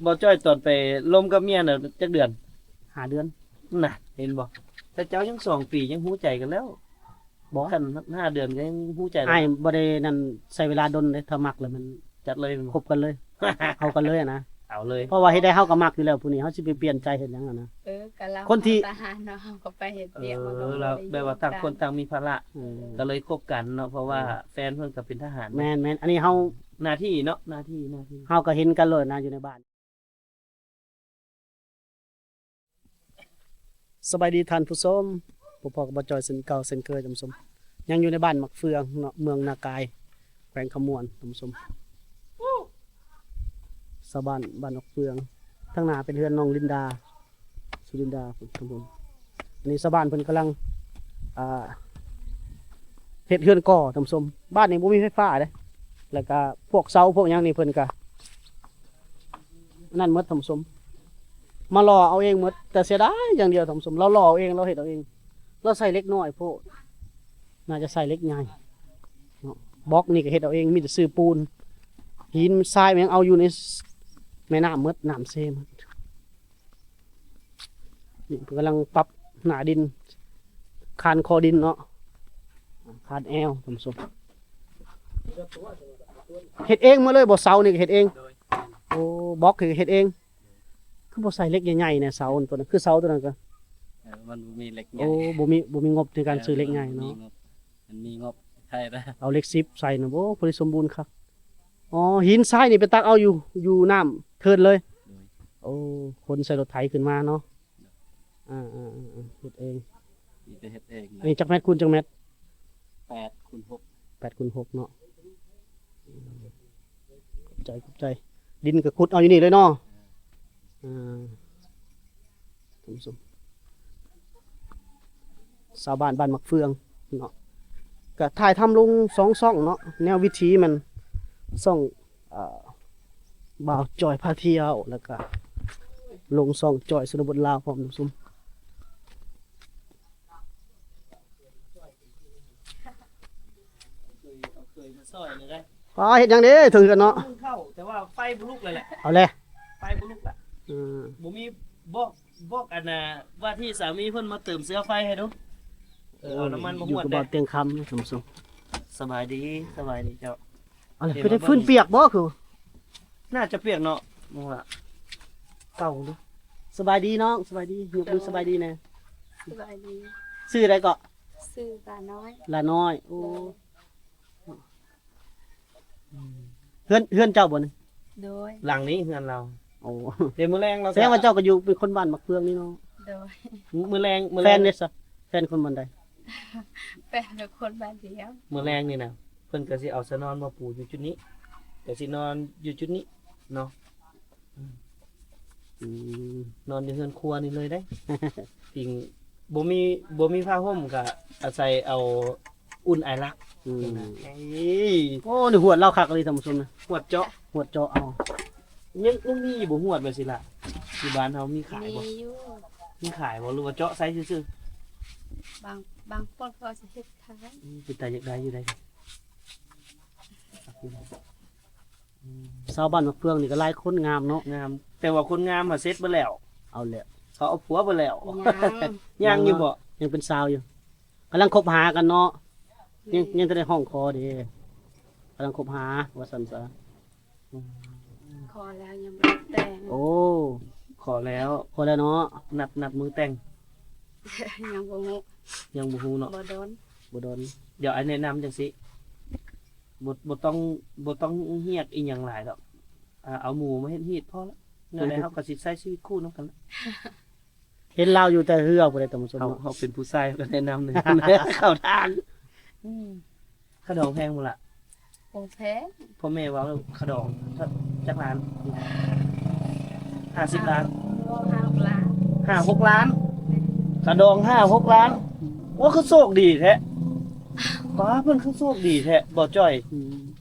ບໍ່ຈ້ອຍ ຕອນໄປລົມກັບເມຍນະຈັກເດືອນ? ຫ້າເດືອນ. ນະ ເຫັນບໍ່? ແຕ່ເຈົ້າຍັງສອງປີ ຍັງຮູ້ໃຈກັນແລ້ວ. ບໍ່ ຄັນຫ້າເດືອນກໍຍັງຮູ້ໃຈແລ້ວ. ອ້າຍບໍ່ໄດ້ນັ້ນ ໃຊ້ເວລາດົນເດ້ ຖ້າມັກແລ້ວມັນຈັດເລີຍ ຄົບກັນເລີຍ ເອົາກັນເລີຍນະ ເອົາເລີຍ. ເພາະວ່າເຮັດໃດເຮົາກໍມັກຢູ່ແລ້ວ ຜູ້ນີ້ເຮົາຊິໄປປ່ຽນໃຈເຮັດຫຍັງຫັ້ນນະ. ເອີ ກໍລາວ ຄົນທີ່ ເຮົາທະຫານເນາະ ເຮົາກໍໄປເຮັດວຽກ ເອີ ມັນກໍບໍ່ໄດ້ ແບບວ່າຕ່າງຄົນຕ່າງມີພາລະ ອືມ ກໍເລີຍຄົບກັນເນາະ ເພາະວ່າ ອືມ ແຟນເພິ່ນກໍເປັນທະຫານ. ແມ່ນໆ ອັນນີ້ເຮົາ ໜ້າທີ່ເນາະ ໜ້າທີ່ ໜ້າທີ່ ເຮົາກໍເຫັນກັນໂລດນະ ຢູ່ໃນບ້ານ. ສະບາຍດີທ່ານຜູ້ຊົມ ພົບພໍ້ກັບບ່າວຈ່ອຍເຊັ່ນເກົ່າເຊັ່ນເຄີຍທ່ານຜູ້ຊົມ ຍັງຢູ່ໃນບ້ານໝາກເຟືອງເນາະ ເມືອງນາກາຍ ແຂວງຄຳມ່ວນທ່ານຜູ້ຊົມ. ຊາວບ້ານບ້ານໝາກເຟືອງ ທາງໜ້າເປັນເຮືອນນ້ອງລິນດາ ສຸລິນດາ ທ່ານຜູ້ຊົມ. ອັນນີ້ຊາວບ້ານເພິ່ນກຳລັງ ອ່າ ເຮັດເຮືອນກໍ່ທ່ານຜູ້ຊົມ. ບ້ານນີ້ບໍ່ມີໄຟຟ້າເດ້ ແລ້ວກະພວກເສົາພວກຫຍັງນີ້ເພິ່ນກະ ອັນນັ້ນໝົດທ່ານຜູ້ຊົມ ມາຫຼໍ່ເອົາເອງໝົດ. ແຕ່ເສຍດາຍຢ່າງດຽວທ່ານຜູ້ຊົມ ລາວຫຼໍ່ເອົາເອງ ລາວເຮັດເອົາເອງ ລາວໃສ່ເຫຼັກນ້ອຍໂພດ ໜ້າຈະໃສ່ເຫຼັກໃຫຍ່ເນາະ. ບລັອກນີ້ກໍເຮັດເອົາເອງ ມີແຕ່ຊື້ປູນ ຫີນຊາຍ ແມ່ນຫຍັງເອົາຢູ່ໃນແມ່ນ້ຳໝົດ ນ້ຳເຊໝົດ. ນີ້ເພິ່ນກຳລັງປັບໜ້າດິນ ຄານຄໍດິນເນາະ ຄານແອວທ່ານຜູ້ຊົມ. ເຮັດເອງໝົດເລີຍບໍ່? ເສົານີ້ກໍເຮັດເອງ? ໂດຍ. ໂອ້ ບລັອກນີ້ກໍເຮັດເອງ? ຄືບໍ່ໃສ່ເຫຼັກໃຫຍ່ໆແດ່ ເສົາຕົວນັ້ນ ຄືເສົາຕົວນັ້ນກໍ ເອີ ມັນບໍ່ມີເຫຼັກໃຫຍ່. ໂອ້ ບໍ່ມີ ບໍ່ມີງົບໃນການຊື້ເຫຼັກໃຫຍ່ເນາະ. ເອີ ມັນບໍ່ມີງົບ ມັນມີງົບໃຫ້ລະ ເອົາເຫຼັກສິບໃສ່ນະ ໂອ້ ພໍດີສົມບູນຄັກ. ອໍ ຫີນຊາຍນີ້ໄປຕັກເອົາຢູ່ ຢູ່ນ້ຳເທີນເລີຍ? ໂດຍ. ໂອ້ ຂົນໃສ່ລົດໄຖຂຶ້ນມາເນາະ. ໂດຍ. ອ່າໆໆ ເຮັດເອງ ມີແຕ່ເຮັດເອງນະ. ນີ້ຈັກແມັດຄູນຈັກແມັດ? ແປດຄູນຫົກ ແປດຄູນຫົກເນາະ. ຂອບໃຈ ຂອບໃຈ. ດິນກໍຂຸດເອົາຢູ່ນີ້ເລີຍເນາະ. ອ່າ ທ່ານຜູ້ຊົມ ຊາວບ້ານບ້ານໝາກເຟືອງເນາະ ກະຖ່າຍທຳລົງສອງຊ່ອງເນາະ ແນວວິຖີມັນ ຊ່ອງ ເອີ ບ່າວຈ່ອຍພາທ່ຽວ ແລ້ວກະລົງຊ່ອງຈ່ອຍຊົນນະບົດລາວພ້ອມທ່ານຜູ້ຊົມ. ເອົາເຄີຍມາຊ່ອຍແດ່. ປ້າ ເຮັດຫຍັງເດ້ເທິງເຮືອນເນາະ? ເຂົ້າ ແຕ່ວ່າໄຟບໍ່ລຸກເລີຍແຫຼະ. ເອົາແຫຼະ ໄຟບໍ່ລຸກລະ. ອືມ ບໍ່ມີ ບອກ ບອກອັນນ່າ ວ່າທີ່ສາມີເພິ່ນມາເຕີມເຊື້ອໄຟໃຫ້ດູ. ເອີ ເອົານ້ຳມັນມາຫວດແດ່. ຢູ່ກັບບ່າວຕຽງຄຳທ່ານຜູ້ຊົມ. ສະບາຍດີ ສະບາຍດີເຈົ້າ. ອັນນີ້ເປັນໄດ້ ເປັນໄດ້ ຟືນປຽກບໍ່? ຄືໜ້າຈະປຽກເນາະ ມອງລະ. ເປົ່າເນາະ. ສະບາຍດີນ້ອງ ສະບາຍດີ ຍົກມືສະບາຍດີແດ່. ສະບາຍດີ. ຊື່ໃດເກາະ? ຊື່ຫຼ້ານ້ອຍ. ຫຼ້ານ້ອຍ ໂອ້. ໂດຍ. ເຮືອນ ເຮືອນເຈົ້າບໍ່ນີ້? ໂດຍ. ຫຼັງນີ້ເຮືອນລາວ. ໂອ້ ເດ້ ມື້ແລງລາວ ແສດງວ່າເຈົ້າກໍຢູ່ ເປັນຄົນບ້ານໝາກເຟືອງນີ້ເນາະ. ໂດຍ. ມື້ແລງ ມື້ແລງ ແຟນເດ້ຊະ? ແຟນຄົນບ້ານໃດ? ແຟນກໍຄົນບ້ານດຽວ. ມື້ແລງນີ້ນະ ເພິ່ນກໍຊິເອົາຊະນອນມາປູຢູ່ຈຸດນີ້ ກໍຊິນອນຢູ່ຈຸດນີ້ເນາະ. ອືມ ອືມ ນອນຢູ່ເຮືອນຄົວນີ້ເລີຍເດ້. ພິງ ບໍ່ມີ ບໍ່ມີຜ້າຫົ່ມກໍອາໄສເອົາອຸ່ນອາຍລັກ. ອືມ ເອີຍ ໂອ້ ນີ້ຫວດລາວຄັກອີ່ຫຼີທ່ານຜູ້ຊົມນະ. ຫວດເຈາະ ຫວດເຈາະເອົາ. ຍັງ ຍັງມີຢູ່ບໍ່ຫວດແບບຊີ້ລະ? ຢູ່ບ້ານເຮົາມີຂາຍບໍ່? ມີຢູ່. ມີຂາຍບໍ່ ຫຼືວ່າເຈາະໃສ່ຊື່ໆ? ບາງ ບາງຄົນເຂົາຊິເຮັດຂາຍ. ອືມ ເປັນຕາຢາກໄດ້ຢູ່ໃດ. ອືມ ຊາວບ້ານໝາກເຟືອງນີ້ກໍຫຼາຍຄົນງາມເນາະ. ງາມ ແຕ່ວ່າຄົນງາມຫາເສັດເບິດແລ້ວ. ເອົາແລ້ວ ເຂົາເອົາຜົວເບິດແລ້ວ. ຍັງ ຍັງຢູ່ບໍ່? ຍັງເປັນສາວຢູ່ ກຳລັງຄົບຫາກັນເນາະ. ຍັງ ຍັງແຕ່ໄດ້ຮ້ອງຂໍເດ້ ກຳລັງຄົບຫາວ່າຊັ້ນຊະ. ອືມ ຂໍແລ້ວຍັງບໍ່ໄດ້ແຕ່ງ. ໂອ້ ຂໍແລ້ວ ຂໍແລ້ວເນາະ. ນັດ ນັດມື້ແຕ່ງ? ຍັງບໍ່ຮູ້ ຍັງບໍ່ຮູ້ເນາະ. ບໍ່ດົນ ບໍ່ດົນ. ດຽວອ້າຍແນະນຳຈັ່ງຊີ້ ບໍ່ ບໍ່ຕ້ອງ ບໍ່ຕ້ອງຮຽກອີ່ຫຍັງຫຼາຍດອກ. ອ່າ ເອົາໝູມາເຮັດຮີດພໍລະ. ແນວໃດເຮົາກໍຊິໃຊ້ຊີວິດຄູ່ນຳກັນ. ເຫັນລາວຢູ່ແຕ່ເຮືອພຸ້ນແຫຼະທ່ານຜູ້ຊົມ. ເຮົາ ເຮົາເປັນຜູ້ຊາຍກໍແນະນຳເຂົ້າທາງ. ອືມ ຄ່າດອງແພງບໍ່ລະ? ບໍ່ແພງ. ພໍ່ແມ່ເວົ້າຄ່າດອງຈັກລ້ານ? ຫ້າສິບລ້ານ. ບໍ່ ຫ້າຫົກລ້ານ. ຫ້າຫົກລ້ານ. ແມ່ນ. ຄ່າດອງຫ້າຫົກລ້ານ. ໂອ້ ຄືໂຊກດີແທ້. ປ້າ ເພິ່ນຄືໂຊກດີແທ້ ບ່າວຈ້ອຍ. ອືມ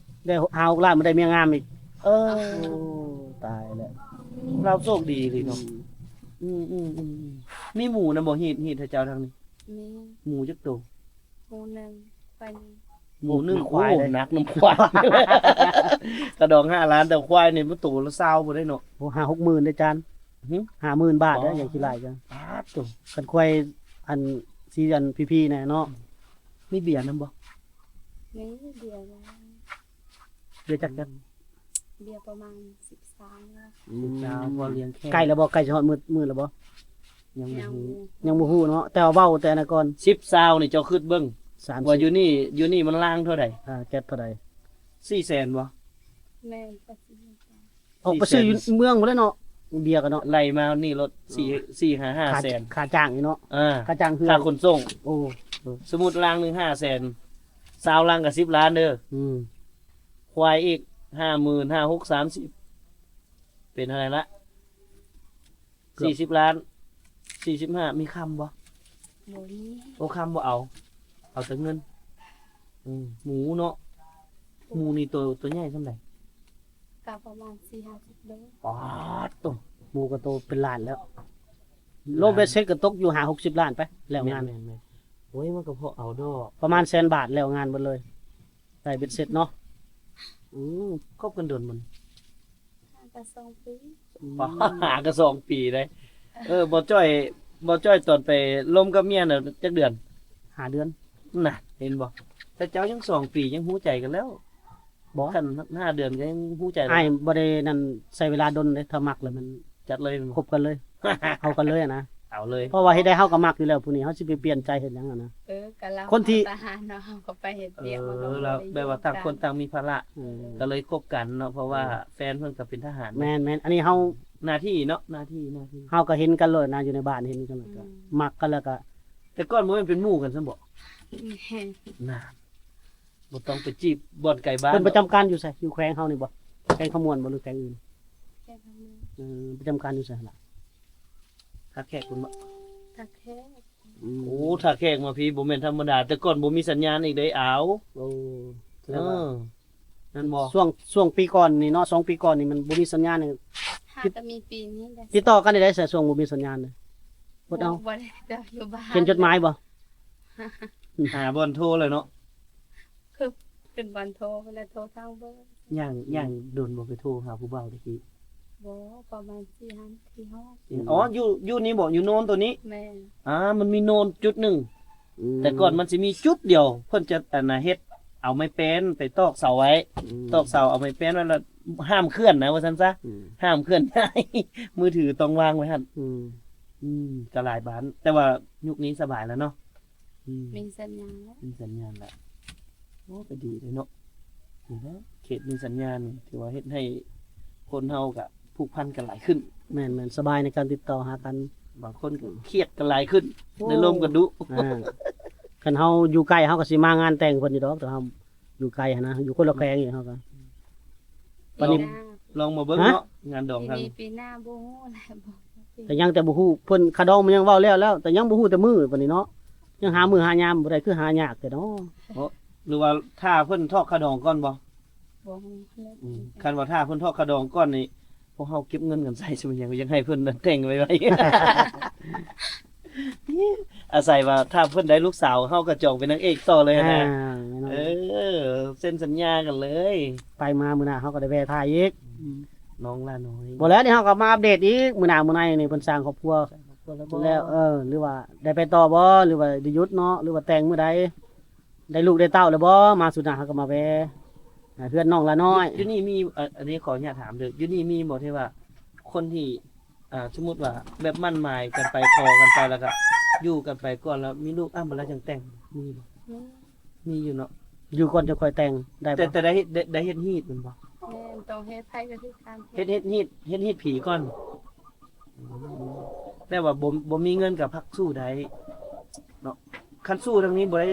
ໄດ້ຫ້າຫົກລ້ານ ມາໄດ້ເມຍງາມອີກ. ເອີ ໂອ້ ຕາຍແລ້ວ ລາວໂຊກດີເລີຍເນາະ. ອືມ ອືມໆໆ ມີໝູນຳບໍ່? ຮີດ ຮີດໃຫ້ເຈົ້າທາງນີ້. ມີ. ໝູຈັກໂຕ? ໝູໜຶ່ງ ຄວາຍໜຶ່ງ. ໝູ່ໜຶ່ງ ໂອ້ ຄວາຍເດ້ ໂອ້ ໜັກນຳຄວາຍ. ກະດອງຫ້າລ້ານ ແຕ່ຄວາຍນີ້ມັນໂຕລະຊາວພຸ້ນເດ້ເນາະ. ໂອ້ ຫ້າຫົກໝື່ນເດ້ຈານ. ຫຶ? ຫ້າໝື່ນບາດເດ້ ອໍ ຢ່າງຂີ້ຫຼາຍກະ. ປາດໂທ້ ຄັນຄວາຍອັນ ສີອັນພີໆ ແນ່ເນາະ. ມີເບຍນຳບໍ່? ມີເບຍນຳ. ເບຍຈັກ ຈັກ ເບຍປະມານສິບ ຊາວແລ້ວ. ອືມ ສິບ ຊາວ ພໍລ້ຽງແຂ້ງ. ໃກ້ແລ້ວບໍ່? ໃກ້ຊິຮອດມື້ ມື້ແລ້ວບໍ່? ຍັງບໍ່ຮູ້ ຍັງບໍ່ຮູ້ເນາະ ແຕ່ວ່າເວົ້າແຕ່ອັນນັ້ນກ່ອນ. ສິບ ຊາວນີ້ເຈົ້າຄິດເບິ່ງ ສາມ ວ່າຢູ່ນີ້ ຢູ່ນີ້ມັນລ້າງເທົ່າໃດ? ອ່າ ແກັດເທົ່າໃດ? ສີ່ແສນບໍ່? ແມ່ນ ກໍສີ່ແສນ. ອອກໄປຊື້ຢູ່ເມືອງພຸ້ນແຫຼະເນາະ ເບຍກັນເນາະ. ໄລ່ມານີ້ລົດ ສີ່ ສີ່ຫາຫ້າແສນ ຄ່າຈ້າງນີ້ເນາະ. ອ່າ ຄ່າຈ້າງເຮືອນ ຄ່າຂົນສົ່ງ. ໂອ້ ສົມມຸດລັງໜຶ່ງຫ້າແສນ ຊາວລັງກໍສິບລ້ານເດີ. ອືມ ຄວາຍອີກຫ້າໝື່ນ ຫ້າ ຫົກ ສາມສິບ ເປັນເທົ່າໃດລະ? ເກືອບ ສີ່ສິບລ້ານ ສີ່ສິບຫ້າ. ມີຄຳບໍ່? ບໍ່ມີ. ໂອ້ ຄຳບໍ່ເອົາ ເອົາແຕ່ເງິນ. ອືມ ໝູເນາະ ໝູນີ້ໂຕ ໂຕໃຫຍ່ສ່ຳໃດ? ກໍປະມານສີ່ຫ້າສິບໂລ. ປາດໂທ້ ໝູກໍໂຕເປັນລ້ານແລ້ວ. ລ້ານ ລວມເບັດເສັດກໍຕົກຢູ່ຫ້າຫົກສິບລ້ານໄປ ແລ້ວງານ. ແມ່ນໆໆ. ໂອ້ຍ ມັນກໍພໍເອົາດອກ ປະມານແສນບາດ ແລ້ວງານເບິດເລີຍ ໄດ້ເບັດເສັດເນາະ. ອືມ ຄົບກັນດົນບໍ່ນີ້? ຫາກໍສອງປີ. ອືມ ຫາກໍສອງປີເດ້. ເອີ ບໍ່ຈ້ອຍ ບໍ່ຈ້ອຍຕອນໄປລົມກັບເມຍນະ ຈັກເດືອນ? ຫ້າເດືອນ. ນະ ເຫັນບໍ່? ແຕ່ເຈົ້າຍັງສອງປີ ຍັງຮູ້ໃຈກັນແລ້ວ. ບໍ່ ຄັນຫ້າເດືອນກໍຍັງຮູ້ໃຈແລ້ວ. ອ້າຍບໍ່ໄດ້ນັ້ນ ໃຊ້ເວລາດົນເດ້ ຖ້າມັກແລ້ວມັນຈັດເລີຍ ຄົບກັນເລີຍ ເອົາກັນເລີຍນະ. ເອົາເລີຍ ເພາະວ່າເຮັດໃດເຮົາກໍມັກຢູ່ແລ້ວ ຜູ້ນີ້ເຮົາຊິໄປປ່ຽນໃຈເຮັດຫຍັງຫັ້ນນະ. ເອີ ກໍລາວ ຄົນທີ່ ເຂົ້າທະຫານເນາະ ເຮົາກໍໄປເຮັດວຽກ. ເອີ ມັນກໍ ແບບວ່າຕ່າງຄົນຕ່າງມີພາລະ ເອີ ກໍເລີຍຄົບກັນເນາະ ເພາະວ່າ ເອີ ແຟນເພິ່ນກໍເປັນທະຫານ. ແມ່ນໆ ອັນນີ້ເຮົາ ໜ້າທີ່ເນາະ ໜ້າທີ່ ໜ້າທີ່ ເຮົາກໍເຫັນກັນໂລດນະ ຢູ່ໃນບ້ານເຫັນກັນ ອືມ ກໍມັກກັນແລ້ວກໍ. ແຕ່ກ່ອນບໍ່ແມ່ນເປັນໝູ່ກັນຊັ້ນບໍ? ແມ່ນ. ນານ ບໍ່ຕ້ອງໄປຈີບບ່ອນໄກບ້ານ. ເພິ່ນປະຈຳການຢູ່ໃສ? ຢູ່ແຂວງເຮົານີ້ບໍ? ແຂວງຄຳມ່ວນບໍ ຫຼືແຂວງອື່ນ? ແຂວງຄຳມ່ວນ. ເອີ ປະຈຳການຢູ່ໃສລະ? ທ່າແຂກພຸ້ນບໍ? ທ່າແຂກ. ອືມ ໂອ້ ທ່າແຂກມາພີ້ບໍ່ແມ່ນທຳມະດາ ແຕ່ກ່ອນບໍ່ມີສັນຍານອີກເດ້. ອ້າວ ໂອ້ ເອີ ນັ້ນບໍ່? ຊ່ວງ ຊ່ວງປີກ່ອນນີ້ເນາະ ສອງປີກ່ອນນີ້ມັນບໍ່ມີສັນຍານນີ້. ຫາກໍມີປີນີ້ແຫຼະ. ຕິດຕໍ່ກັນໄດ້ໃສ ຊ່ວງບໍ່ມີສັນຍານນີ້? ບໍ່ໄດ້ຕິດຕໍ່ ຢູ່ບ້ານ. ຂຽນຈົດໝາຍບໍ່? ຫາບ່ອນໂທແລ້ວເນາະ. ຄືຂຶ້ນບ່ອນໂທໄປແລ້ວ ໂທທາງເບີ. ຍ່າງ ອືມ ຍ່າງດົນບໍ່ ໄປໂທຫາຜູ້ບ່າວແຕ່ກີ້? ບໍ່ ປະມານສີ່ຫ້ານາທີຮອດ. ອໍ ຢູ່ ຢູ່ນີ້ບໍ? ຢູ່ໂນນໂຕນີ້? ແມ່ນ. ອ່າ ມັນມີໂນນຈຸດໜຶ່ງ. ອືມ ແຕ່ກ່ອນມັນຊິມີຈຸດດຽວ ເພິ່ນຈະ ອັນນ່າ ເຮັດເອົາໄມ້ແປ້ນໄປຕອກເສົາໄວ້. ອືມ ຕອກເສົາ ເອົາໄມ້ແປ້ນໄວ້ ແລ້ວຫ້າມເຄື່ອນນະ ວ່າຊັ້ນຊະ. ອືມ ຫ້າມເຄື່ອນຍ້າຍ ມືຖືຕ້ອງວາງໄວ້ຫັ້ນ. ອືມ ອືມ ກໍຫຼາຍບ້ານ ແຕ່ວ່າຍຸກນີ້ສະບາຍແລ້ວເນາະ. ອືມ ມີສັນຍານແລ້ວ ມີສັນຍານແລ້ວ. ໂອ້ ກໍດີເດ້ເນາະ ນີ້ແຫຼະ ເຂດມີສັນຍານນີ້ ຖືວ່າເຮັດໃຫ້ຄົນເຮົາກະຜູກພັນກັນຫຼາຍຂຶ້ນ. ແມ່ນໆ ສະບາຍໃນການຕິດຕໍ່ຫາກັນ. ບາງຄົນກໍຄຽດກັນຫຼາຍຂຶ້ນ. ໂອ້ ໄດ້ລົມກັນດຸ. ອ່າ ຄັນເຮົາຢູ່ໃກ້ ເຮົາກໍຊິມາງານແຕ່ງເພິ່ນຢູ່ດອກ ແຕ່ເຮົາ ຢູ່ໄກຫັ້ນນະ ຢູ່ຄົນລະແຂວງອີກ ເຮົາກໍ ອືມ ປານນີ້ ລອງ ລອງມາເບິ່ງເນາະ ຮະ? ງານດອງທາງ ປີນີ້ປີໜ້າບໍ່ຮູ້ແຫຼະ ບໍ່ຮູ້ປີ. ກໍຍັງແຕ່ບໍ່ຮູ້ ເພິ່ນຄ່າດອງມັນຍັງເວົ້າແລ້ວແລ້ວ ແຕ່ຍັງບໍ່ຮູ້ແຕ່ມື້ປານນີ້ເນາະ. ຍັງຫາມື້ຫາຍາມບໍ່ໄດ້ ຄືຫາຍາກແທ້ເນາະ. ໂອ້ ຫຼືວ່າຖ້າເພິ່ນທອກຄ່າດອງກ່ອນບໍ່? ບໍ່ຮູ້ແຫຼະ. ອືມ ຄັນວ່າຖ້າເພິ່ນທອກຄ່າດອງກ່ອນນີ້ ພວກເຮົາເກັບເງິນກັນໃຊ້ ຊິແມ່ນຫຍັງ ຢາກໃຫ້ເພິ່ນແຕ່ງໄວໆ. ອາໄສວ່າຖ້າເພິ່ນໄດ້ລູກສາວ ເຮົາກໍຈອງເປັນນາງເອກຕໍ່ເລີຍນະ. ອ່າ ແນ່ນອນ. ເອີ ເຊັນສັນຍາກັນເລີຍ ໄປມາມື້ໜ້າເຮົາກໍໄດ້ແວ່ຖ່າຍອີກ. ອືມ ນ້ອງຫຼ້ານ້ອຍ ບໍ່ແລ້ວ ນີ້ເຮົາກໍມາອັບເດດອີກ ມື້ໜ້າມື້ໃນນີ້ເພິ່ນສ້າງຄອບຄົວ ສ້າງຄອບຄົວແລ້ວບໍ່? ແລ້ວ ເອີ ຫຼືວ່າໄດ້ໄປຕໍ່ບໍ່ ຫຼືວ່າໄດ້ຢຸດເນາະ ຫຼືວ່າແຕ່ງມື້ໃດ? ໄດ້ລູກໄດ້ເຕົ້າແລ້ວບໍ່? ມາສຸດໜ້າເຮົາກໍມາແວ່ ອ່າ ເຮືອນນ້ອງຫຼ້ານ້ອຍ. ຢູ່ນີ້ມີ ເອີ ອັນນີ້ຂໍອະນຸຍາດຖາມເດີ້ ຢູ່ນີ້ມີບໍ່ທີ່ວ່າຄົນທີ່ ອ່າ ສົມມຸດວ່າແບບໝັ້ນໝາຍກັນໄປ ຂໍກັນໄປ ແລ້ວກໍຢູ່ກັນໄປກ່ອນ ແລ້ວມີລູກ ອ່າ ບັດແລ້ວຈັ່ງແຕ່ງ ມີບໍ່? ມີ ມີຢູ່ເນາະ ຢູ່ກ່ອນຈະຄ່ອຍແຕ່ງໄດ້ບໍ່? ແຕ່ ແຕ່ໄດ້ເຮັດ ໄດ້ ໄດ້ເຮັດຮີດແມ່ນບໍ່? ແມ່ນ ຕ້ອງເຮັດ ໃຜກໍຄືກັນ ເຮັດ ເຮັດຮີດ ເຮັດຮີດຜີກ່ອນ. ອືມ ແປວ່າບໍ່ ບໍ່ມີເງິນກໍພັກສູ້ໄດ້ເນາະ. ຄັນສູ້ທາງນີ້ບໍ່ໄດ້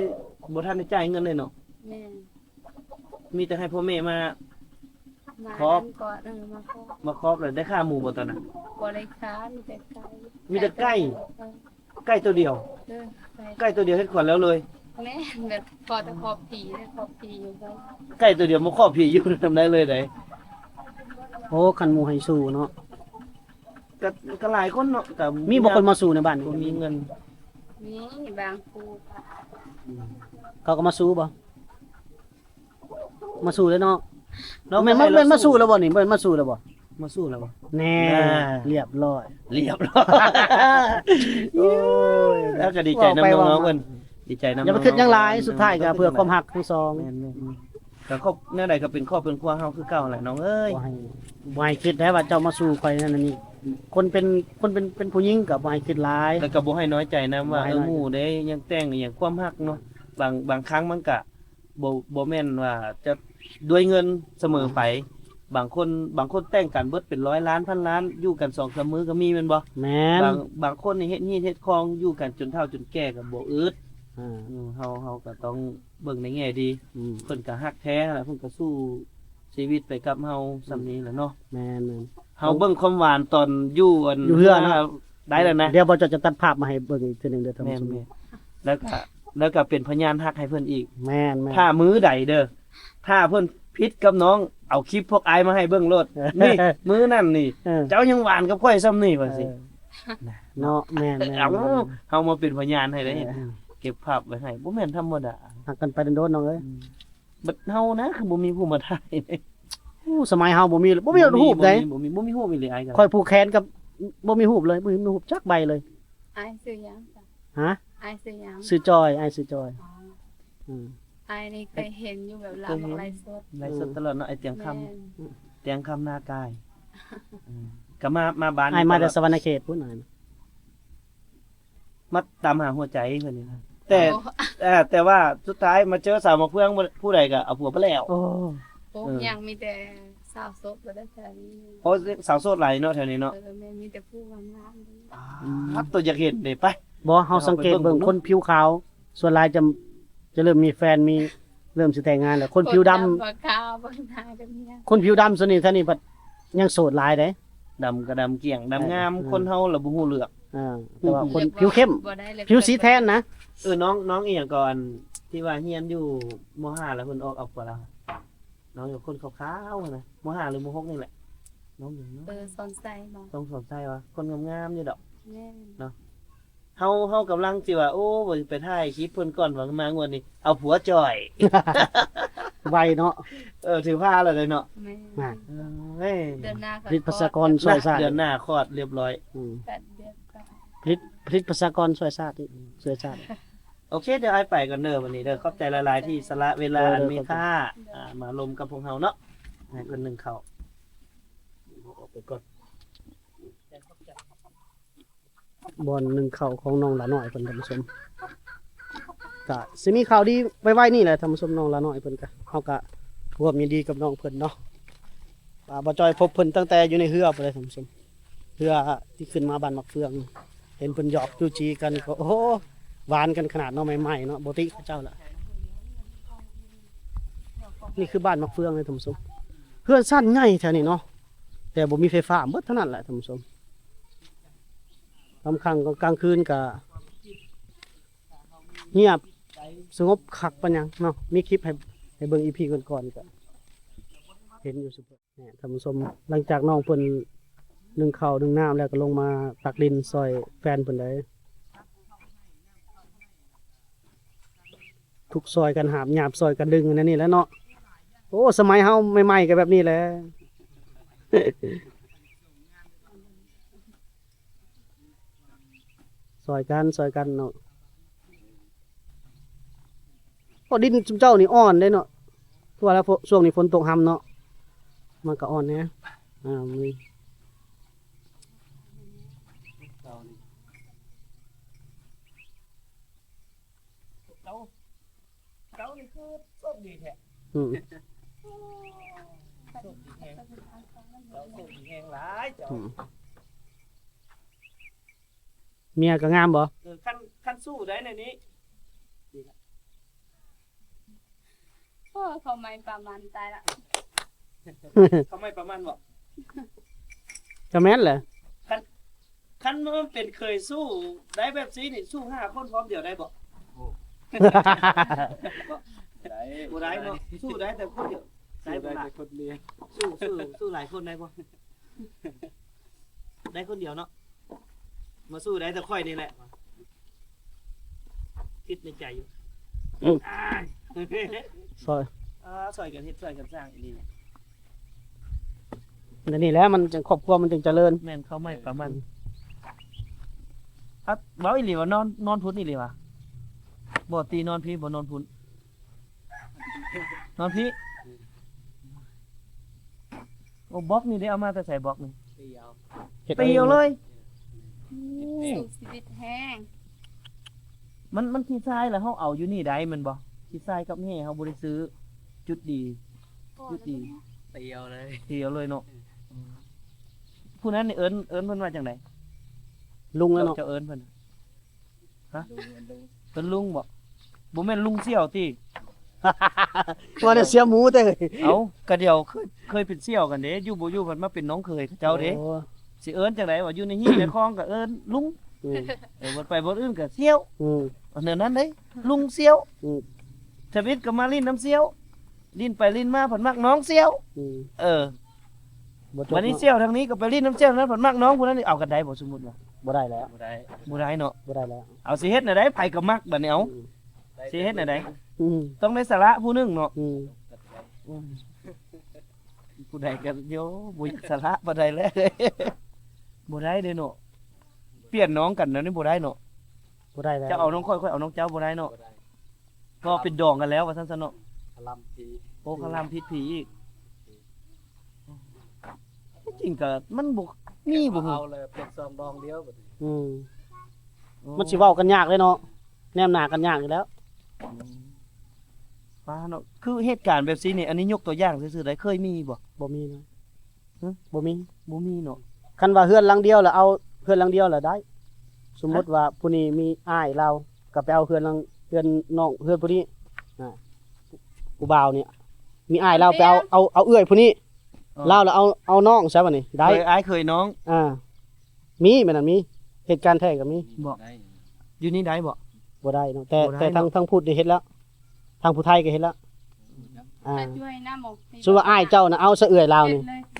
ບໍ່ທັນໄດ້ຈ່າຍເງິນເລີຍເນາະ. ແມ່ນ ມີແຕ່ໃຫ້ພໍ່ແມ່ມາ ມາ ຄອບ ນັ້ນກ່ອນ ເອີ ມາຄອບ ມາຄອບ ແລ້ວໄດ້ຂ້າໝູບໍ່ຕອນນັ້ນ? ບໍ່ໄດ້ຂ້າ ມີແຕ່ໄກ່ ມີແຕ່ໄກ່. ເອີ ໄກ່ໂຕດຽວ. ເອີ ໄກ່ ໄກ່ໂຕດຽວເຮັດຂວັນແລ້ວເລີຍ. ແມ່ນ ແບບພໍແຕ່ຄອບຜີ ໄດ້ຄອບຜີຢູ່ໄດ້ ໄກ່ໂຕດຽວມາຄອບຜີຢູ່ນຳໄດ້ເລີຍໃດ. ໂອ້ ຄັນໝູ່ໃຫ້ສູ້ເນາະ ກໍ ກໍຫຼາຍຄົນເນາະ. ກໍມີບໍ່ຄົນມາສູ້ໃນບ້ານນີ້? ບໍ່ມີເງິນ. ມີບາງຄູ່ ອືມ ເຂົາກໍມາສູ້ບໍ່? ມາສູ້ແລ້ວເນາະ. ນ້ອງ ແມ່ນ ແມ່ນມາສູ້ແລ້ວບໍ່ນີ້? ແມ່ນມາສູ້ແລ້ວບໍ່? ມາສູ້ແລ້ວບໍ່? ແນ່ ແນ່ ລຽບຮ້ອຍ ລຽບຮ້ອຍ. ໂອ້ຍ ແລ້ວກໍດີໃຈນຳນ້ອງໆເພິ່ນ ດີໃຈນຳ. ຢ່າໄປຄິດຫຍັງຫຼາຍ ສຸດທ້າຍກໍເພື່ອຄວາມຮັກທັງສອງ. ແມ່ນໆ ກໍຄອບ ແນວໃດກໍເປັນຄອບເປັນຄົວເຮົາຄືເກົ່າແຫຼະນ້ອງເອີຍ. ບໍ່ໃຫ້ ບໍ່ໃຫ້ຄິດໄດ້ວ່າເຈົ້າມາສູ້ຂ້ອຍນັ້ນນີ້. ຄົນເປັນ ຄົນເປັນ ເປັນຜູ້ຍິງກໍບໍ່ໃຫ້ຄິດຫຼາຍ ແລ້ວກໍບໍ່ໃຫ້ນ້ອຍໃຈນຳວ່າ ບໍ່ໃຫ້ນ້ອຍໃຈ ເອີ ໝູ່ເດ້ ຍັງແຕ່ງອີ່ຫຍັງ ຄວາມຮັກເນາະ ບາງ ບາງຄັ້ງມັນກະ ບໍ່ ບໍ່ແມ່ນວ່າຈະດ້ວຍເງິນສະເໝີໄປ. ບາງຄົນ ບາງຄົນແຕ່ງກັນເບິດເປັນຮ້ອຍລ້ານ ພັນລ້ານ ຢູ່ກັນສອງສາມມື້ກໍມີແມ່ນບໍ່? ແມ່ນ. ບາງ ບາງຄົນນີ້ເຮັດຮີດເຮັດຄອງ ຢູ່ກັນຈົນເຖົ້າຈົນແກ່ກໍບໍ່ອຶດ. ອືມ ເຮົາ ເຮົາກໍຕ້ອງເບິ່ງໃນແງ່ດີ. ອືມ ເພິ່ນກໍຮັກແທ້ຫັ້ນແຫຼະ ເພິ່ນກໍສູ້ຊີວິດໄປກັບເຮົາສ່ຳນີ້ແຫຼະເນາະ. ແມ່ນໆ ເຮົາເບິ່ງຄວາມຫວານຕອນຢູ່ອັນ ຢູ່ເຮືອນເນາະ ໄດ້ແລ້ວນະ. ດຽວບ່າວຈອຍຈະຕັດພາບມາໃຫ້ເບິ່ງອີກເທື່ອໜຶ່ງເດີທ່ານຜູ້ຊົມ. ແມ່ນໆ ແລ້ວກໍ ແລ້ວກໍເປັນພະຍານຮັກໃຫ້ເພິ່ນອີກ. ແມ່ນໆ ຖ້າມື້ໃດເດີ ຖ້າເພິ່ນຜິດກັບນ້ອງ ເອົາຄລິບພວກອ້າຍມາໃຫ້ເບິ່ງໂລດ. ນີ້ ມື້ນັ້ນນີ້ ເອີ ເຈົ້າຍັງຫວານກັບຂ້ອຍສ່ຳນີ້ ວ່າຊີ້. ເອີ ເນາະ ແມ່ນໆ ເອົາ ເຮົາມາເປັນພະຍານໃຫ້ເດ້. ເອີ ເກັບພາບໄວ້ໃຫ້ ບໍ່ແມ່ນທຳມະດາ. ຮັກກັນໄປດົນໆ ນ້ອງເອີຍ. ອືມ ບັດເຮົານະ ຄືບໍ່ມີຜູ້ມາຖ່າຍ. ໂອ້ ສະໄໝເຮົາບໍ່ມີ ບໍ່ມີຮູບໃດ໋. ບໍ່ມີ ບໍ່ມີ ບໍ່ມີຮູບອີ່ຫຼີ. ອ້າຍກໍ ຂ້ອຍຜູກແຂນກັບ ບໍ່ມີຮູບເລີຍ ບໍ່ມີຮູບຈັກໃບເລີຍ. ອ້າຍຊື່ຫຍັງ? ຮະ? ອ້າຍຊື່ຫຍັງ? ຊື່ຈອຍ ອ້າຍຊື່ຈອຍ. ອໍ ອືມ ອ້າຍນີ້ເຄີຍເຫັນຢູ່ ແບບລາວອອກໄລຟ໌ສົດ ໄລຟ໌ສົດຕະຫຼອດເນາະ. ອ້າຍຕຽງຄຳ ແມ່ນ ຕຽງຄຳນາກາຍ. ອືມ ກໍມາ ມາບ້ານ ອ້າຍມາແຕ່ສະຫວັນນະເຂດພຸ້ນ. ມາຕາມຫາຫົວໃຈເພິ່ນນີ້ນະ ແຕ່ ໂອ້ ເອີ ແຕ່ວ່າສຸດທ້າຍມາເຈີສາວໝາກເຟືອງ ຜູ້ໃດກໍເອົາຜົວໄປແລ້ວ. ໂອ້ ໂອ້ ເອີ ຍັງມີແຕ່ສາວໂສດບໍ່ໄດ້ແຖວນີ້. ໂອ້ ສາວໂສດຫຼາຍເນາະແຖວນີ້ເນາະ. ເອີ ແມ່ນ ມີແຕ່ຜູ້ງາມໆ. ອືມ ໂຕຢາກເຫັນເດ້ ໄປ. ບໍ່ ເຮົາສັງເກດເບິ່ງຄົນຜິວຂາວ ສ່ວນຫຼາຍຈະ ຈະເລີ່ມມີແຟນ ມີ ເລີ່ມຊິແຕ່ງງານແລ້ວ. ຄົນຜິວດຳ ຄົນດຳ ຄົນດຳສ່ວນນີ້ ແຖວນີ້ພັດຍັງໂສດຫຼາຍເດ້. ດຳກໍດຳກ້ຽງ ດຳງາມ. ເອີ ຄົນເຮົາລະບໍ່ຮູ້ເລືອກ. ເອີ ແຕ່ວ່າຄົນຜິວເຂັ້ມ ຜິວສີແທນນະ. ເອີ ນ້ອງ ນ້ອງອີ່ຫຍັງກໍ ອັນທີ່ວ່າຮຽນຢູ່ ມໍຫ້າ ແລ້ວເພິ່ນອອກເອົາຜົວລາວ. ນ້ອງຢູ່ຄົນຂາວໆຫັ້ນນະ ມໍຫ້າ ຫຼື ມໍຫົກນີ້ແຫຼະ. ນ້ອງຫຍັງເນາະ? ເອີ ສອນໄຊບໍ? ນ້ອງສອນໄຊຫວາ? ຄົນງາມໆຢູ່ດອກ. ແມ່ນ ເນາະ. ເຮົາ ເຮົາກຳລັງຊິວ່າ ໂອ້ ວ່າຊິໄປຖ່າຍຄລິບເພິ່ນກ່ອນ ວ່າມາງວດນີ້ເອົາຜົວຈ່ອຍ. ໄວເນາະ. ເອີ ຖືພາແລ້ວເດ້ເນາະ. ແມ່ນ ເອີຍ ເດືອນໜ້າ ຜະລິດປະຊາກອນຊ່ວຍຊາດ ເດືອນໜ້າຄອດລຽບຮ້ອຍ. ອືມ ຜະລິດ ຜະລິດປະຊາກອນຊ່ວຍຊາດ ອືມ ຊ່ວຍຊາດ. ໂອເຄ ດຽວອ້າຍໄປກ່ອນເດີ ວັນນີ້ເດີ ຂອບໃຈຫຼາຍໆ ທີ່ສະຫຼະເວລາ ເດີ ອັນມີຄ່າ ເດີ ອ່າ ມາລົມກັບພວກເຮົາເນາະ ໃຫ້ເພິ່ນໜຶ້ງເຂົ້າ. ອອກໄປກ່ອນ. ບ່ອນໜຶ້ງເຂົ້າຂອງນ້ອງຫຼ້ານ້ອຍເພິ່ນ ທ່ານຜູ້ຊົມ. ກະຊິມີຂ່າວດີໄວໆນີ້ແຫຼະ ທ່ານຜູ້ຊົມ. ນ້ອງຫຼ້ານ້ອຍເພິ່ນກະ ເຮົາກະຮ່ວມຍິນດີກັບນ້ອງເພິ່ນເນາະ. ອ່າ ບ່າວຈ້ອຍພົບເພິ່ນຕັ້ງແຕ່ຢູ່ໃນເຮືອພຸ້ນເລີຍ ທ່ານຜູ້ຊົມ. ເຮືອທີ່ຂຶ້ນມາບ້ານໝາກເຟືອງ ເຫັນເພິ່ນຫຍອກຈູ້ຈີ້ກັນກໍ ໂອ້ໂຫ ຫວານກັນຂະໜາດເນາະ. ໃໝ່ໆເນາະ ບໍ່ຕິເຂົາເຈົ້າລະ. ນີ້ຄືບ້ານໝາກເຟືອງເລີຍ ທ່ານຜູ້ຊົມ. ເຮືອນຊັ້ນໃຫຍ່ແຖວນີ້ເນາະ ແຕ່ບໍ່ມີໄຟຟ້າ ໝົດເທົ່ານັ້ນແຫຼະ ທ່ານຜູ້ຊົມ. ລຳພັງກາງຄືນກະງຽບສະຫງົບຄັກປານຫຍັງເນາະ. ມີຄລິບໃຫ້ ໃຫ້ເບິ່ງ ອີພີ ກ່ອນໆ ກະເຫັນຢູ່ຊຸມື້. ນີ້ທ່ານຜູ້ຊົມ ຫຼັງຈາກນ້ອງເພິ່ນໜຶ້ງເຂົ້າໜຶ້ງນ້ຳແລ້ວ ກໍລົງມາຕັກດິນຊ່ອຍແຟນເພິ່ນໄດ໋. ທຸກຊ່ອຍກັນຫາບ ຫຍາບຊ່ອຍກັນດຶງ ອັນນີ້ແຫຼະເນາະ. ໂອ້ ສະໄໝເຮົາໃໝ່ໆ ກໍແບບນີ້ແຫຼະ ຊ່ອຍກັນ ຊ່ອຍກັນເນາະ. ໂອ້ ດິນຊຸມເຈົ້ານີ້ອ່ອນເດ້ເນາະ ເພາະວ່າລະ ຊ່ວງນີ້ຝົນຕົກຮຳເນາະ ມັນກໍອ່ອນແດ່. ອ່າ ມີ ເຈົ້າ ເຈົ້ານີ້ຄືໂຊກດີແທ້. ອືມ ໂຊກດີແຮງ ເຈົ້າໂຊກດີແຮງຫຼາຍເຈົ້າ. ອືມ ເມຍກໍງາມບໍ່? ເອີ ຄັນ ຄັນສູ້ໄດ້ໃນນີ້. ໂອ້ ເຂົາໄໝ້ປາມັນຕາຍລະ. ເຂົາໄໝ້ປາມັນບໍ່? ກໍແມ່ນແຫຼະ. ຄັນ ຄັນມັນເປັນເຂີຍສູ້ໄດ້ແບບຊີ້ນີ້ ສູ້ຫ້າຄົນພ້ອມດຽວໄດ້ບໍ່? ໂອ້ ໄດ້ ບໍ່ໄດ້ເນາະ. ສູ້ໄດ້ແຕ່ຄົນດຽວ ໄດ້ບໍ່ລະ? ສູ້ ສູ້ ສູ້ຫຼາຍຄົນໄດ້ບໍ່? ໄດ້ຄົນດຽວເນາະ. ມາສູ້ໄດ້ແຕ່ຂ້ອຍນີ້ແຫຼະ ຄິດໃນໃຈຢູ່. ອືມ ຊ່ອຍ ອ່າ ຊ່ອຍກັນເຮັດ ຊ່ອຍກັນສ້າງອີ່ຫຼີ. ແນວນີ້ແຫຼະ ມັນຈັ່ງ ຄອບຄົວມັນຈຶ່ງຈະເລີນ. ແມ່ນ ເຂົ້າໄມ້ປາມັນ. ອືມ ອາ ເວົ້າອີ່ຫຼີວ່ານອນ ນອນພຸ້ນອີ່ຫຼີຫວາ? ບໍ່ຕິ ນອນພີ້ ບໍ່ນອນພຸ້ນ. ນອນພີ້. ໂອ້ ບລັອກນີ້ໄດ້ເອົາມາແຕ່ໃສ ບລັອກນີ້? ຕີເອົາ. ເຮັດເອົາເອງເລີຍ. ໂອ້ ສູ້ຊີວິດແຮງ. ມັນ ມັນຂີ້ຊາຍ ແລ້ວເຮົາເອົາຢູ່ນີ້ໄດ້ແມ່ນບໍ່? ຂີ້ຊາຍກັບແຮ່ເຮົາບໍ່ໄດ້ຊື້. ຈຸດດີ ຈຸດດີ. ຕີເອົາເລີຍ. ຕີເອົາເລີຍເນາະ. ອືມ ຜູ້ນັ້ນນີ້ເອີ້ນ ເອີ້ນເພິ່ນວ່າຈັ່ງໃດ? ລຸງແລ້ວເນາະ. ເຈົ້າ ເຈົ້າເອີ້ນເພິ່ນ? ຮະ? ເປັນລຸງບໍ? ບໍ່ແມ່ນລຸງສ່ຽວຕິ? ວ່າແຕ່ສ່ຽວໝູເດ້. ເອົ້າ ກະດຽວເຄີຍ ເຄີຍເປັນສ່ຽວກັນເດ້ ຢູ່ບໍ່ຢູ່ເພິ່ນມາເປັນນ້ອງເຂີຍເຂົາເຈົ້າເດ້. ໂອ້ ຊິເອີ້ນຈັ່ງໃດວະ? ຢູ່ໃນຮີດໃນຄອງກະເອີ້ນລຸງ. ອືມ ເອີ ບໍ່ໄປບ່ອນອື່ນກະສ່ຽວ. ອືມ ອັນແນວນັ້ນເດ້ ລຸງສ່ຽວ. ອືມ ທຳອິດກະມາຫຼິ້ນນຳສ່ຽວ ຫຼິ້ນໄປຫຼິ້ນມາເພິ່ນມັກນ້ອງສ່ຽວ. ອືມ ເອີ ບໍ່ຈົບເນາະ. ບາດນີ້ສ່ຽວທາງນີ້ກໍໄປຫຼິ້ນນຳສ່ຽວທາງນັ້ນ ເພິ່ນມັກນ້ອງຜູ້ນັ້ນ ເອົາກັນໄດ້ບໍ່? ສົມມຸດວ່າ ບໍ່ໄດ້ແລ້ວ. ບໍ່ໄດ້ ບໍ່ໄດ້ເນາະ. ບໍ່ໄດ້ແລ້ວ. ເອົາ ຊິເຮັດແນວໃດ? ໃຜກໍມັກບາດນີ້. ເອົາ ອືມ ຊິເຮັດແນວໃດ? ອືມ ຕ້ອງໄດ້ສະຫຼະຜູ້ໜຶ່ງເນາະ. ອືມ ອືມ ຜູ້ໃດກໍໂຍ ບໍ່ຢາກສະຫຼະປານໃດແຫຼະ. ບໍ່ໄດ້ເດ້ເນາະ. ປ່ຽນນ້ອງກັນແນວນີ້ບໍ່ໄດ້ເນາະ. ບໍ່ໄດ້ແລ້ວ. ເຈົ້າເອົານ້ອງຂ້ອຍ ຂ້ອຍເອົານ້ອງເຈົ້າ ບໍ່ໄດ້ເນາະ. ບໍ່ໄດ້. ກໍເປັນດອງກັນແລ້ວວ່າຊັ້ນຊະເນາະ. ຄະລຳຜີ. ໂອ້ ຄະລຳຜິດຜີອີກ. ທີ່ຈິງກໍມັນບໍ່ມີບໍ່ ເອົາແລ້ວເປັນສອງດອງດຽວບັດນີ້. ອືມ ໂອ້ ມັນຊິເວົ້າກັນຍາກເດ້ເນາະ. ແນມໜ້າກັນຍາກຢູ່ແລ້ວ. ອືມ ປ້າເນາະ ຄືເຫດການແບບຊີ້ນີ້ ອັນນີ້ຍົກຕົວຢ່າງຊື່ໆໄດ໋ ເຄີຍມີບໍ່? ບໍ່ມີນະ. ຮະ? ບໍ່ມີ. ບໍ່ມີເນາະ. ຄັນວ່າເຮືອນຫຼັງດຽວລະເອົາ ເຮືອນຫຼັງດຽວລະໄດ້. ສົມມຸດ ຮະ? ວ່າຜູ້ນີ້ມີອ້າຍລາວ ກໍໄປເອົາເຮືອນຫຼັງ ເຮືອນນ້ອງ ເຮືອນຜູ້ນີ້ ອ່າ ຜູ້ບ່າວນີ້ ມີອ້າຍລາວໄປເອົາ ເອົາ ເອົາເອື້ອຍຜູ້ນີ້. ອໍ ລາວລະເອົາ ເອົານ້ອງຊະບັດນີ້ ໄດ້. ເຄີຍອ້າຍເຄີຍນ້ອງ. ອ່າ ມີ ແມ່ນນັ້ນ ມີ ເຫດການແທ້ກໍມີ. ບໍ່ ຢູ່ນີ້ໄດ້ບໍ່? ບໍ່ໄດ້ເນາະ. ແຕ່ ບໍ່ໄດ້ ແຕ່ທາງ ເນາະ ທາງພຸດນີ້ເຮັດແລ້ວ ທາງຜູ້ໄທກໍເຮັດແລ້ວ. ອ່າ ແຕ່ຢູ່ໃຫ້ນຳບໍ່ ສົມມຸດວ່າອ້າຍເຈົ້ານະເອົາຊະເອື້ອຍລາວນີ້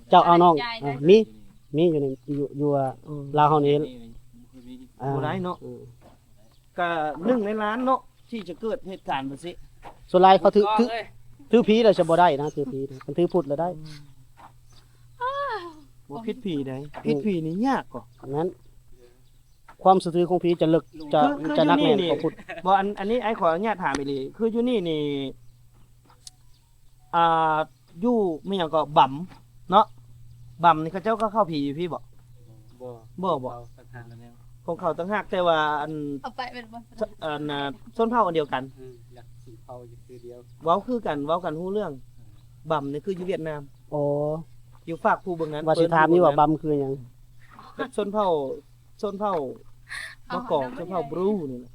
ເຈົ້າເອົານ້ອງ. ເອີ ມີ ມີຢູ່ໃນ ຢູ່ ຢູ່ ເອີ ລາວເຮົານີ້. ອ່າ ບໍ່ໄດ້ເນາະ. ເອີ ກະໜຶ່ງໃນລ້ານເນາະ ທີ່ຈະເກີດເຫດການແບບຊີ້. ສ່ວນຫຼາຍເຂົາຖື ຖື ຖືຜີແລ້ວຈະບໍ່ໄດ້ນະ ຖືຜີ ຄັນຖືພຸດແລ້ວໄດ້. ອືມ ບໍ່ຜິດຜີໃດ໋ ຜິດຜີນີ້ຍາກກວ່ານັ້ນ. ຄວາມສະຖືຂອງຜີຈະເລິກ ຈະ ຈະໜັກແໜ້ນກວ່າພຸດ. ບໍ່ ອັນ ອັນນີ້ອ້າຍຂໍອະນຸຍາດຖາມອີ່ຫຼີ ຄືຢູ່ນີ້ນີ້ ອ່າ ຢູ່ແມ່ນຫຍັງເກາະ ບຳເນາະ ບຳນີ້ເຂົາເຈົ້າກໍເຂົ້າຜີຢູ່ພີ້ບໍ່? ບໍ່ ບໍ່ ບໍ່ ເຂົາຕ່າງຫາກແລ້ວ ຂອງເຂົາຕ່າງຫາກ. ແຕ່ວ່າອັນ ເອົາໄປແມ່ນບໍ່? ອັນ ຊົນເຜົ່າອັນດຽວກັນ. ເອີ ຫຼັກຊົນເຜົ່າຢູ່ຄືດຽວ ເວົ້າຄືກັນ ເວົ້າກັນຮູ້ເລື່ອງ. ບຳນີ້ຄືຢູ່ຫວຽດນາມ. ອໍ ຢູ່ຟາກພູເບື້ອງນັ້ນ. ວ່າຊິຖາມຢູ່ວ່າບຳຄືຫຍັງ? ຊົນເຜົ່າ ຊົນເຜົ່າມາກອງ ຊົນເຜົ່າບຣູນີ້ແຫຼະ.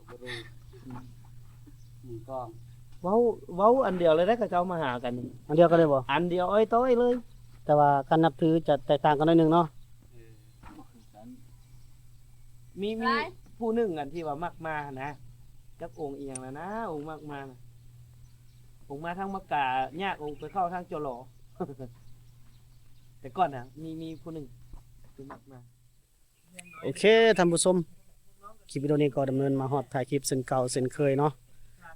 ບຣູ ອືມ ກອງ ເວົ້າ ເວົ້າອັນດຽວເລີຍເດ້ ເຂົາເຈົ້າມາຫາກັນນີ້. ອັນດຽວກັນເລີຍບໍ່? ອັນດຽວອ້ອຍຕ້ອຍເລີຍ. ແຕ່ວ່າການນັບຖືຈະແຕກຕ່າງກັນໜ້ອຍໜຶ່ງເນາະ. ເອີ ຄືກັນ ມີ ມີຜູ້ໜຶ່ງອັນທີ່ວ່າມັກມາຫັ້ນນະ ຈັກອົງອີ່ຫຍັງລະນະ ອົງມັກມານະ ອົງມາທາງມັກກາຍາກ ອົງໄປເຂົ້າທາງຈໍລໍ ແຕ່ກ່ອນນະ ມີ ມີຜູ້ໜຶ່ງທີ່ມັກມາ. ໂອເຄ ທ່ານຜູ້ຊົມ ຄລິບວິດີໂອນີ້ກໍດຳເນີນມາຮອດທ້າຍຄລິບເຊັ່ນເກົ່າເຊັ່ນເຄີຍເນາະ.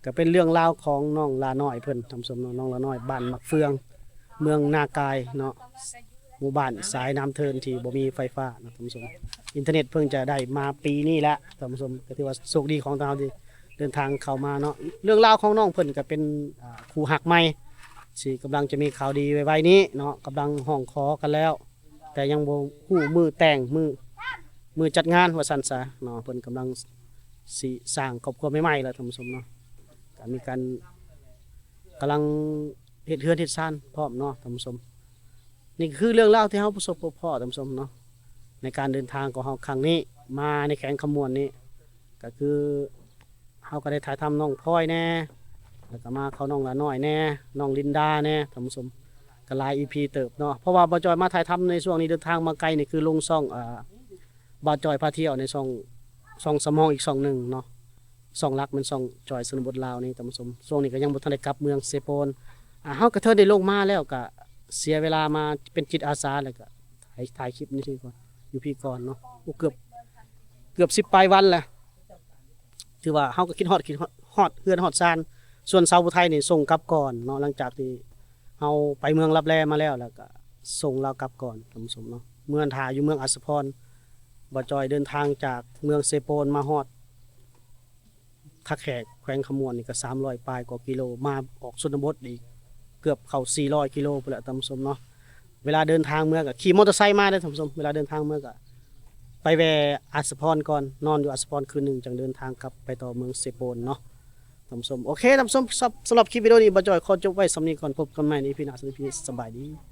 ກໍເປັນເລື່ອງລາວຂອງນ້ອງຫຼ້ານ້ອຍເພິ່ນ ທ່ານຜູ້ຊົມເນາະ. ນ້ອງຫຼ້ານ້ອຍ ບ້ານໝາກເຟືອງ ເມືອງນາກາຍເນາະ ໝູ່ບ້ານສາຍນ້ຳເທີນທີ່ບໍ່ມີໄຟຟ້າເນາະ ທ່ານຜູ້ຊົມ. ອິນເຕີເນັດເພິ່ງຈະໄດ້ມາປີນີ້ແຫຼະ ທ່ານຜູ້ຊົມ. ກໍຖືວ່າໂຊກດີຂອງທາງເຮົາທີ່ເດີນທາງເຂົ້າມາເນາະ. ເລື່ອງລາວຂອງນ້ອງເພິ່ນກໍເປັນ ອ່າ ຄູ່ຮັກໃໝ່ ທີ່ກຳລັງຈະມີຂ່າວດີໄວໆນີ້ເນາະ ກຳລັງຮ້ອງຂໍກັນແລ້ວ. ແຕ່ຍັງບໍ່ຮູ້ມື້ແຕ່ງ ມື້ ມື້ຈັດງານວ່າຊັ້ນຊະເນາະ. ເພິ່ນກຳລັງຊິສ້າງຄອບຄົວໃໝ່ໆແລ້ວ ທ່ານຜູ້ຊົມເນາະ. ກໍມີການ ກຳລັງເຮັດເຮືອນເຮັດຊານພ້ອມເນາະ ທ່ານຜູ້ຊົມ. ນີ້ຄືເລື່ອງລາວທີ່ເຮົາປະສົບພົບພໍ້ ທ່ານຜູ້ຊົມເນາະ ໃນການເດີນທາງຂອງເຮົາຄັ້ງນີ້ ມາໃນແຂວງຄຳມ່ວນນີ້ ກໍຄື ເຮົາກໍໄດ້ຖ່າຍທຳນ້ອງພອຍແດ່ ແລ້ວກໍມາເຂົ້ານ້ອງຫຼ້ານ້ອຍແດ່ ນ້ອງລິນດາແດ່ ທ່ານຜູ້ຊົມ ກໍຫຼາຍອີພີເຕີບເນາະ. ເພາະວ່າບ່າວຈ່ອຍມາຖ່າຍທຳໃນຊ່ວງນີ້ ເດີນທາງມາໄກນີ້ ຄືລົງຊ່ອງ ອ່າ ບ່າວຈ່ອຍພາທ່ຽວໃນຊ່ອງ ຊ່ອງສຳຮອງອີກຊ່ອງໜຶ່ງເນາະ. ຊ່ອງຫຼັກແມ່ນຊ່ອງຈ່ອຍຊົນນະບົດລາວນີ້ ທ່ານຜູ້ຊົມ. ຊ່ວງນີ້ກໍຍັງບໍ່ທັນໄດ້ກັບເມືອງເຊໂປນ ອ່າ ເຮົາກໍເທີໄດ້ລົງມາແລ້ວ ກໍເສຍເວລາມາເປັນຈິດອາສາ ແລ້ວກໍຖ່າຍ ຖ່າຍຄລິບນີ້ຄືກ່ອນ ຢູ່ພີ້ກ່ອນເນາະ. ໂອ້ ເກືອບ ເກືອບສິບປາຍວັນແລ້ວ. ຖືວ່າເຮົາກໍຄິດຮອດ ຄິດຮອດ ຮອດເຮືອນຮອດຊານ ສ່ວນສາວຜູ້ໄທນີ້ສົ່ງກັບກ່ອນເນາະ ຫຼັງຈາກທີ່ເຮົາໄປເມືອງລັບແລມາແລ້ວ ແລ້ວກໍສົ່ງລາວກັບກ່ອນທ່ານຜູ້ຊົມເນາະ. ເມື່ອຖ້າຢູ່ເມືອງອັດສະພອນ ບ່າວຈ່ອຍເດີນທາງຈາກເມືອງເຊໂປນມາຮອດທ່າແຂກ ແຂວງຄຳມ່ວນນີ້ກໍສາມຮ້ອຍປາຍກວ່າກິໂລ ມາອອກຊົນນະບົດອີກເກືອບເຂົ້າສີ່ຮ້ອຍກິໂລພຸ້ນແຫຼະທ່ານຜູ້ຊົມເນາະ. ເວລາເດີນທາງເມືອກໍຂີ່ມໍເຕີໄຊມາເດີທ່ານຜູ້ຊົມ ເວລາເດີນທາງເມືອກໍໄປແວ່ອັດສະພອນກ່ອນ ນອນຢູ່ອັດສະພອນຄືນໜຶ່ງ ຈັ່ງເດີນທາງກັບໄປຕໍ່ເມືອງເຊໂປນເນາະທ່ານຜູ້ຊົມ. ໂອເຄທ່ານຜູ້ຊົມ ສຳລັບຄລິບວິດີໂອນີ້ ບ່າວຈ່ອຍຂໍຈົບໄວ້ສ່ຳນີ້ກ່ອນ ພົບກັນໃໝ່ໃນອີພີໜ້າ ສຳລັບອີພີນີ້ ສະບາຍດີ.